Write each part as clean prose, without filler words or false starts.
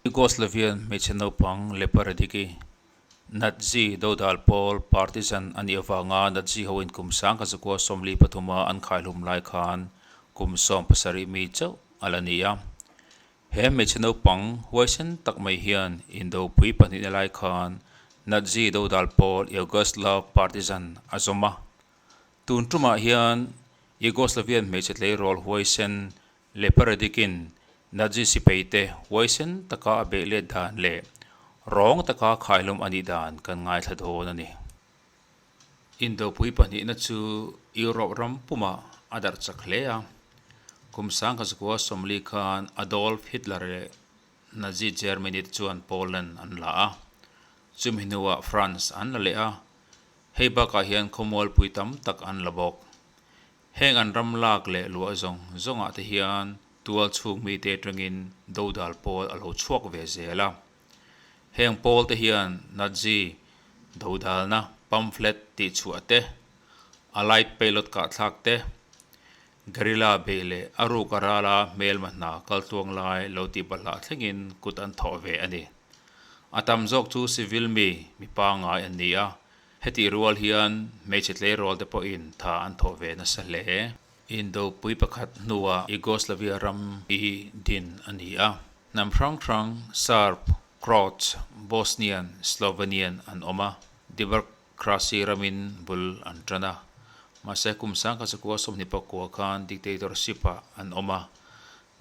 Yugoslavian hmeichhe naupang Lepa Radiki, Nazi dodal pawl partisan a nih avanga Nazi hoin kum 1943 a an khaihlum lai khan kum 17 mi chauh a la ni a. He hmeichhe naupang huaisen tak mai hian indopui pahnihna lai khan Nazi dodal pawl Yugoslav partisan a zawm a. Tun tumah hian Yugoslavian hmeichhe tleirawl huaisen Lepa Radikin Nazi sipaite huaisen taka a beih let dan leh rawng taka khaihlum a nih dan kan ngaithla dawn a ni. Indopui pahnihna chu Europe ram pumah a darh chak hle a. Kum 1940 khan Adolf Hitler leh Nazi Germany te chuan Poland an la a, chumi hnuah France an la leh a, hei bakah hian khawmualpui tam tak an la bawk. Heng an ram lak leh luah zawng zawngah te hian tual chhung mite atangin dodal pawl a lo chhuak ve zel a. Heng pawl te hian Nazi dodalna pamphlet tih chhuah te, Allied pilot kahthlak te, guerrilla beih leh a ruk a rala hmelma hna kal tluang lai lo tih balhah thlengin kut an thawh ve a ni. A tam zawk chu civil mi, mi pangngai an ni a, Hetih rual hian hmeichhe tleirawl te pawhin tha an thawh ve nasa hle. Indopui pakhat hnuah Yugoslavia ram hi din a ni a. Hnam hrang hrang Serb, Croats, Bosnian, Slovenian an awm a. Democracy ramin bul an tan a. Mahse kum 1929 khan dictatorship-ah an awm a.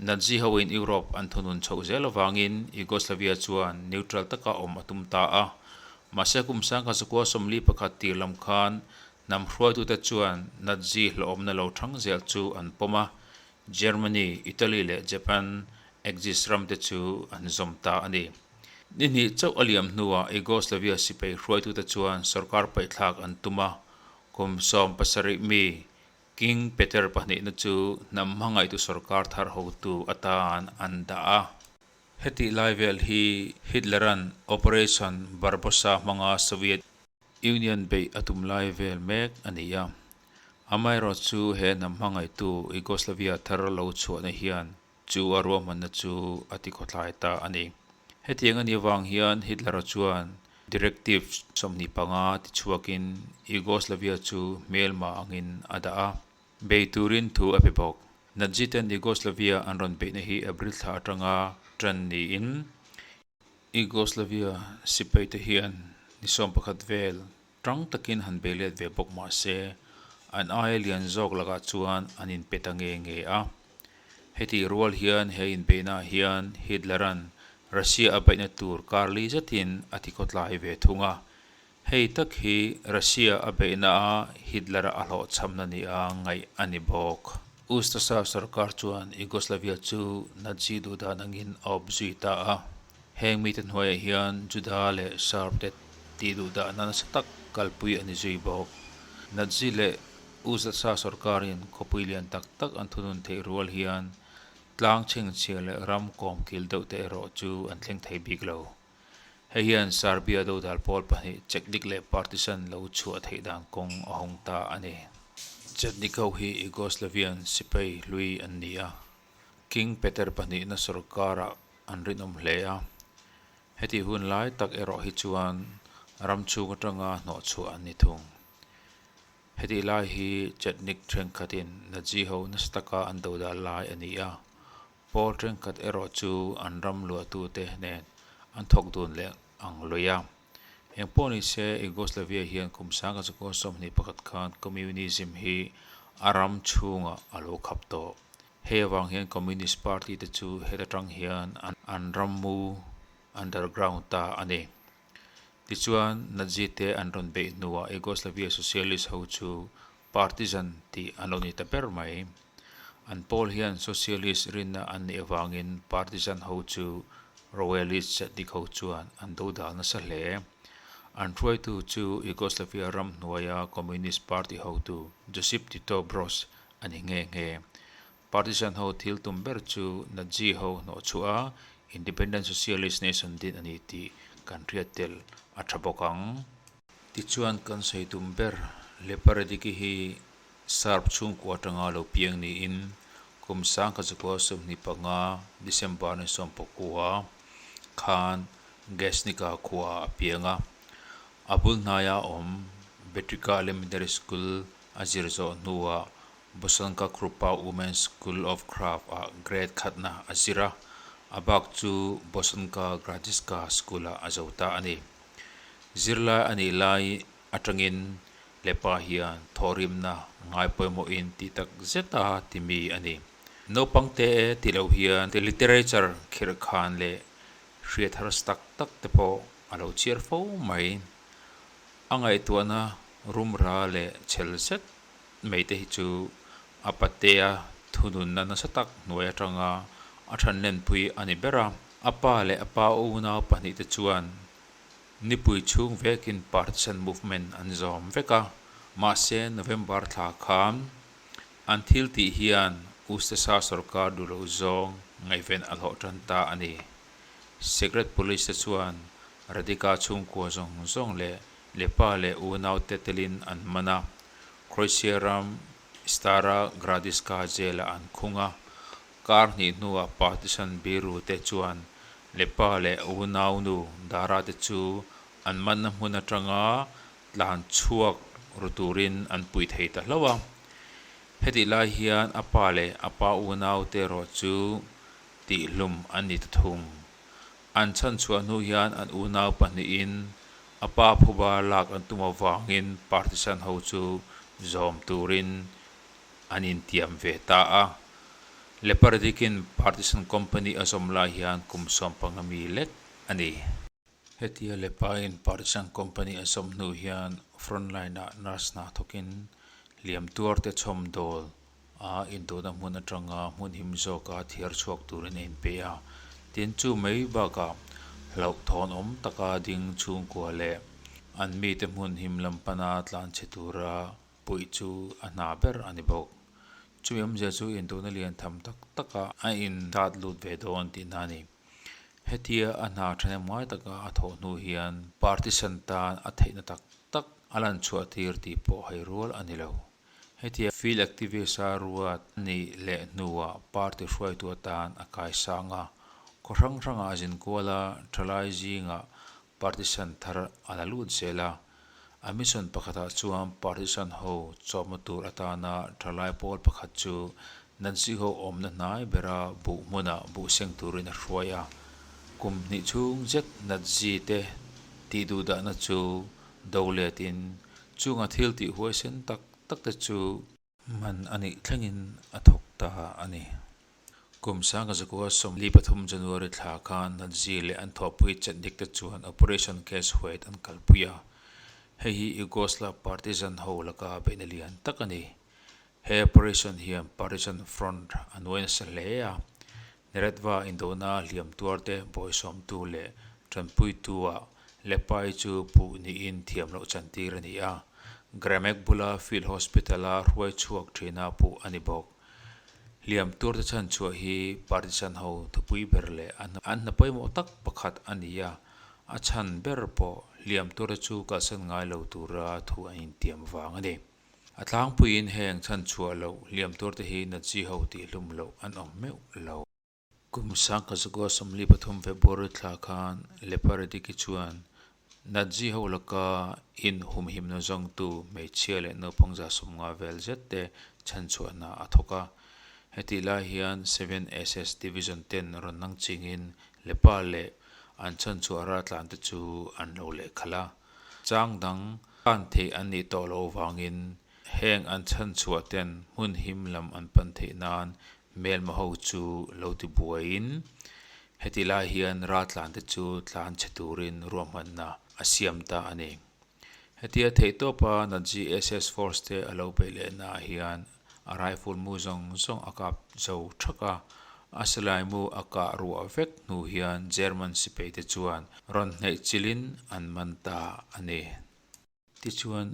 Nazi hoin Europe an thunun chhoh zel avangin Yugoslavia chuan neutral taka awm a tum ta a. Mahse kum 1941 tir lam khan hnam hruaitute chuan Nazi hlawhawmna lo thang zel chu an pawm a, Germany, Italy leh Japan Axis ramte chu an zawm ta a ni. Ni hnih chauh a liam hnuah Yugoslavia sipai hruaitute chuan sorkar paihthlak an tum a, kum 17 mi King Peter pahnihna chu hnam hmangaihtu sorkar thar hotu atan an dah a. Hetih lai vel hi Hitler-a'n Operation Barbossa hmanga Soviet Union beih a tum lai vel mek a ni a. Amaherawhchu chu he hnam hmangaihtu Yugoslavia thar lo chhuahna hian chu a ruahmanna chu a tikhawthlai ta a ni. Hetiang a nih avang hian Hitler-a chuan Directive 25 tichhuakin Yugoslavia chu hmelma angin a dah a, bei turin thu a pe bawk. Nazi ten Yugoslavia an rawn beihna hi April thla atanga tan niin Yugoslavia sipaite hian ni 11 vel tang takin han bei let ve bawk mah se, an aia lian zawk lakah chuan an inpe ta nge nge a. Hetih rual hian he inbeihnaah hian Hitler-a'n Russia a beihna tur kar li zetin a tikhawtlai ve thung a. Hei tak hi Russia a beihnaah Hitler-a a hlawhchhamna nia ngaih a ni bawk. Ustasa sorkar chuan Yugoslavia chu Nazi duhdan angin a awp zui ta a. Heng mite hnuaiah hian Juda leh Serb te tih duhdahna nasa tak kalpui a ni zui bawk. Nazi leh Ustasa sorkarin khawpui lian tak tak an thunun theih rual hian tlang chhengchhia leh ram kawmkil deuh te erawh chu an thleng thei bik lo. Hei hian Serbia dodal pawl pahnih Chetnik leh Partisan lo chhuah theih dan kawng a hawng ta a ni. Chetnik ho hi Yugoslavian sipai hlui an ni a, King Peter pahnihna sorkarah an rinawm hle a. Hetih hun lai tak erawh hi chuan ram chhung atanga hnawhchhuah an ni thung. Hetih lai hi Chetnik thenkhatin Nazi ho nasa taka an dodal lai a ni a, Pawl thenkhat erawh chu an ram luahtute nen an thawk dun leh ang lui a. Eng pawh ni se, Yugoslavia hian kum 1921 khan Communism hi a ram chhungah a lo khap tawh. Hei avang hian Communist Party te chu heta tang hian an rammu underground ta a ni. Tichuan, Nazi te an rawn beih hnuah Yugoslavia Socialist ho chu Partisan tih an lo ni ta ber mai. An pawl hian Socialist rinna an neih avangin Partisan ho chu Royalist Chetnik ho chuan an dodal nasa hle. An hruaitu chu Yugoslavia ram hnuaia Communist Party hotu Josip Tito Broz a ni nghe nghe. Partisan ho thil tum ber chu Nazi ho hnawh chhuah a, Independent Socialist Nation din a ni tih kan hriat tel a tha bawk ang. Tichuan kan sawi tum ber Leparediki hi Serb chhungkua atanga lo piang niin kum 1925 December ni 19. khan Gesnica khuaah a piang a. A bul hnaia awm Betrica Elementary School a zir zawh hnuah Bosanka Krupa Women's School of Craft ah grade khatna a zir a, a bak chu Bosanka Gradiška School ah a zo ta a ni. Zirlai a nih lai atangin Lepa hian thawhrimna ngai pawimawhin tih tak zeta ti mi a ni. Naupang te e ti lo hian literature khirh khan leh hriat harsa tak tak te pawh a lo chhiar fo mai. A ngaihtuahna rumra leh chhel zet mai te hi chu a patea thununna nasa tak hnuai atanga a thanlenpui a ni ber a. A pa leh a pa unau pahnihte chuan nipui chhung vekin partisan movement an zawm vek a, mahse November thla khan an thil tih hian Ustasa sorkar duh loh zawng ngaihven a hlawh tan ta a ni. Secret Police te chuan Radhika chhungkua zawng zawng leh Lepa leh unaute telin an man a, Croatia ram Stara Gradiška jail-ah an khung a. Kar hnih hnuah partisan biru te chuan Lepa leh unaunu Dara te chu an manna hmun atanga tlan chhuak ru turin an pui thei ta hlauh a. Hetih lai hian a pa leh a pa unaute erawh chu tihhlum an ni ta thung. An chhan chhuah hnu hian an unau pahnihin a pa phuba lak an tum avangin partisan ho chu zawm turin an intiam ve ta a. Lepardikin partisan company a zawm lai hian kum 15 mi lek a ni. Hetia Lepain partisan company a zawm hnu hian frontline-ah nurse hna thawkin hliam tuarte chhawmdawl a indawhna hmun atanga hmun him zawka thiar chhuak turin a inpe a. Tin, chu mai bakah hlauhthawn awm taka ding chhungkua leh an mite hmun him lam pana tlan chhe tura puih chu a hna ber a ni bawk. Chumi awmzia chu indawhna lian tham tak takah a inzat lut ve dawn tihna a ni. Hetia a hna thahnemngai taka a thawh hnu hian partisan tan a theihna tak tak a lan chhuah tir tih pawh hai rual a ni lo. Hetia field activist a ruat nih leh hnuah party hruaitu atan a kai sang a, khaw hrang hrangah a zin kual a, thalai zingah partisan thar a la lut zel a. A mission pakhatah chuan partisan ho chawpna tur atana thalai pawl pakhat chu Nancy ho awmna hnai bera buh hmunah buh seng turin a hruai a. Kum hnih chhung zet Nazi te tih duhdahna chu do letin Chunga thil tih huaisen tak tak te chu man a nih thlengin a thawk ta a ni. Kum Sangkazakua 43 January thla khan Nazi leh an thawhpui Chetnik te chuan Operation Case White an kalpui a. Hei hi Yugoslav partisan ho laka beihna lian tak a ni. He operation hian partisan front a nuai nasa hle a. Neretva indona hliam tuarte bawihsawmtu leh tanpuitu-ah Lepai chu puh niin thiam loh chantir a ni a, Gramek bula Field Hospital-a hruai chhuak thina puh a ni bawk. Hliam tuarte chhan chhuah hi partisan ho thupui ber leh an hna pawimawh tak pakhat a ni a, a chhan ber pawh hliam tuarte chu kalsan ngai lo tura thu an intiam vang a ni. A tlangpuiin heng chhan chhuah loh hliam tuarte hi Nazi ho tihhlum loh an awm meuh lo. Kum Sangkazakua 43 February thla khan Leparediki chuan Nazi ho laka inhumhimna zawngtu hmeichhia leh naupang 150 vel zet te chhan chhuahna a thawk a. Hetih lai hian Seven SS Division ten rawn nang chingin Lepa leh an chhan chhuah raltlante chu an lo lehkhalh a. Chang dang tan theih an nih tawh loh avangin heng an chhan chhuah ten hmun him lam an pan theih nan hmelma ho chu lo ti buaiin heti lai hian raltlan te chu tlan chhe turin ruahmanna a siam ta a ni. Hetia theihtawpa Nazi SS force te a lo beih lehna ah hian A rifle mu zawng zawng a kap zo thak a, a silai mu a kah ruah vek hnu hian German sipai te chuan rawn hnaih chilhin an man ta a ni. Tichuan,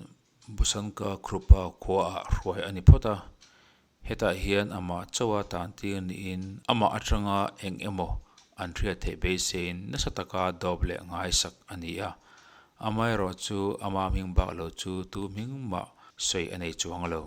Bosanka Krupa khuaah hruai a ni phawt a, hetah hian amah chauha tan tir niin amah atanga eng emaw an hriat theih beiseiin nasa taka dawp leh ngaisak a ni a. Amaherawhchu ama hming bak lo chu tu hming mah sawi a nei chuang lo.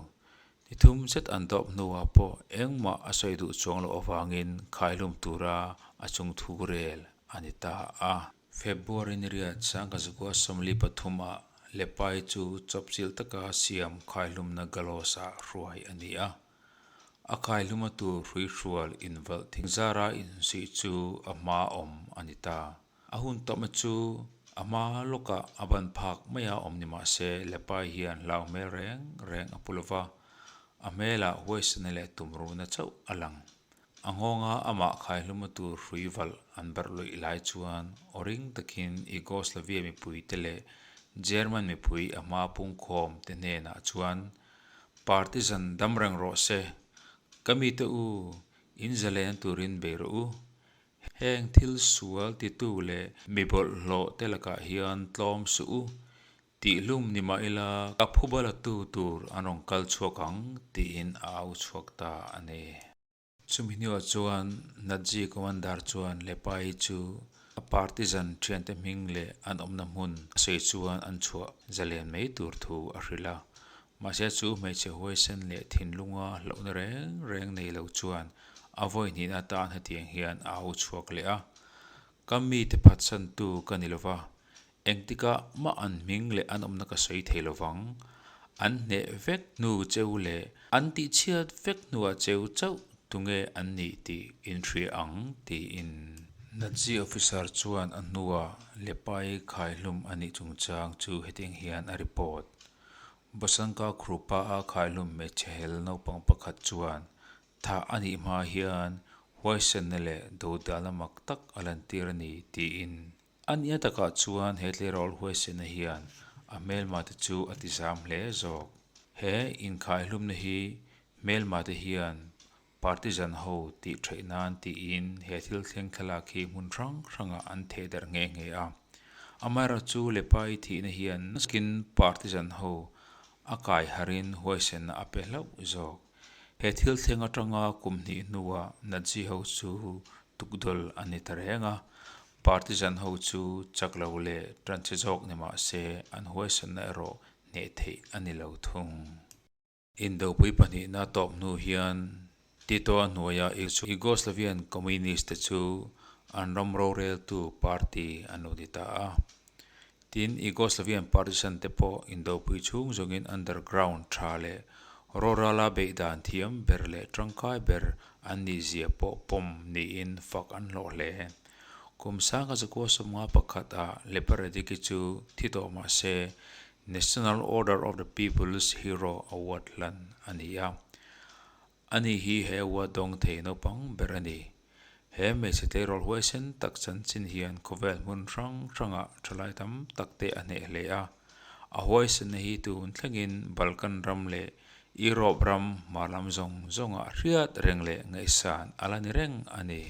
Ni thum zet an dawp hnuah pawh engmah a sawi duh chuang loh avangin khaihlum tura a chungthu rel a ni ta a. February ni riat sangkazukua 43 ah Lepai chu chawpchilh taka siam khaihlumna gallows-ah hruai a ni a. A khaihluma tur hruihrual invalh thing zara insuih chu a hma awm a ni ta. A hun tawpna chu a hma lawkah a ban phak maia awm ni mah se Lepai hian hlau hmel reng reng a pu lova, a hmelah huaisana leh tumruhna chauh a lang. A nghawnga amah khaihluma tur hrui valh an barh luih lai chuan aw ring takin Yugoslavia mipuite leh German mipui a hma pungkhawm te hnenah chuan Partizan dam reng rawh se, ka mite u, in zalen turin bei rawh u. Heng thil sual titu leh mi bawlhhlawh te lakah hian tlawm suh u. Tihhlum ni mah ila ka phubalatu tur an rawn kal chhuak ang tiin a au chhuak ta a ni. Chumi hnuah chuan Nazi commander chuan Lepai chu a partisan thiante hming leh an awmna hmun a sawi chuan an chhuah zalen mai tur thu a hrilh a. Mahse chu hmeichhe huaisen leh thinlunga hlauhna reng reng nei lo chuan a vawi hnihna atan hetiang hian a au chhuak leh a, Ka mite phatsantu ka ni lova, Engtikah mah an hming leh an awmna ka sawi thei lovang. An hneh vek hnu cheu leh an tihchhiat vek hnuah cheu chauh tunge an nih tih in hria ang tiin. Nazi officer chuan a hnuah Lepai khaihlum a nih chungchang chu hetiang hian a report. Bosanka Krupa-a khaihlum hmeichhe hel naupang pakhat chuan Thah a nih hma hian huaisenna leh dodalna mak tak a lantir a ni tiin. A nia takah chuan he tleirawl huaisenna hian a hmelmate chu a tizam hle zawk. He inkhaihlumna hi hmelmate hian partisan ho tih theih nan tiin he thil thleng thlalak hi hmun hrang hrangah an theh darh nghe nghe a. Amaherawhchu Lepa-i thihna hian nakin partisan ho a kai harin huaisenna a pe hlauh zawk. He thil thleng atanga kum hnih hnuah Nazi ho chu tukdawl a ni ta reng a, partisan ho chu chak lo leh tanchhe zawk ni mah se an huaisanna erawh hneh theih a ni lo thung. Indopui pahnihna tawp hnu hian Tito-a hnuaia Yugoslavian Communist te chu an ram roreltu party an lo ni ta a. Tin, Yugoslavian partisan te pawh indopui chhung zawngin underground tha leh rawrala beih dan thiam ber leh tangkai ber an nih zia pawh pawm niin fak an hlawh hle. Kum sanga zakua 51 ah Leparadiki chu thi tawh mah se National Order of the People's Hero Award hlan a ni a. Ani hi he award dawng thei naupang ber a ni. He hmeichhe tleirawl huaisen tak chanchin hian khawvel hmun hrang hrangah thalai tam tak te a hneh hle a. A huaisenna hi tun thlengin Balkan ram leh Europe ram hma lam zawng zawngah hriat reng leh ngaihsan a la ni reng a ni.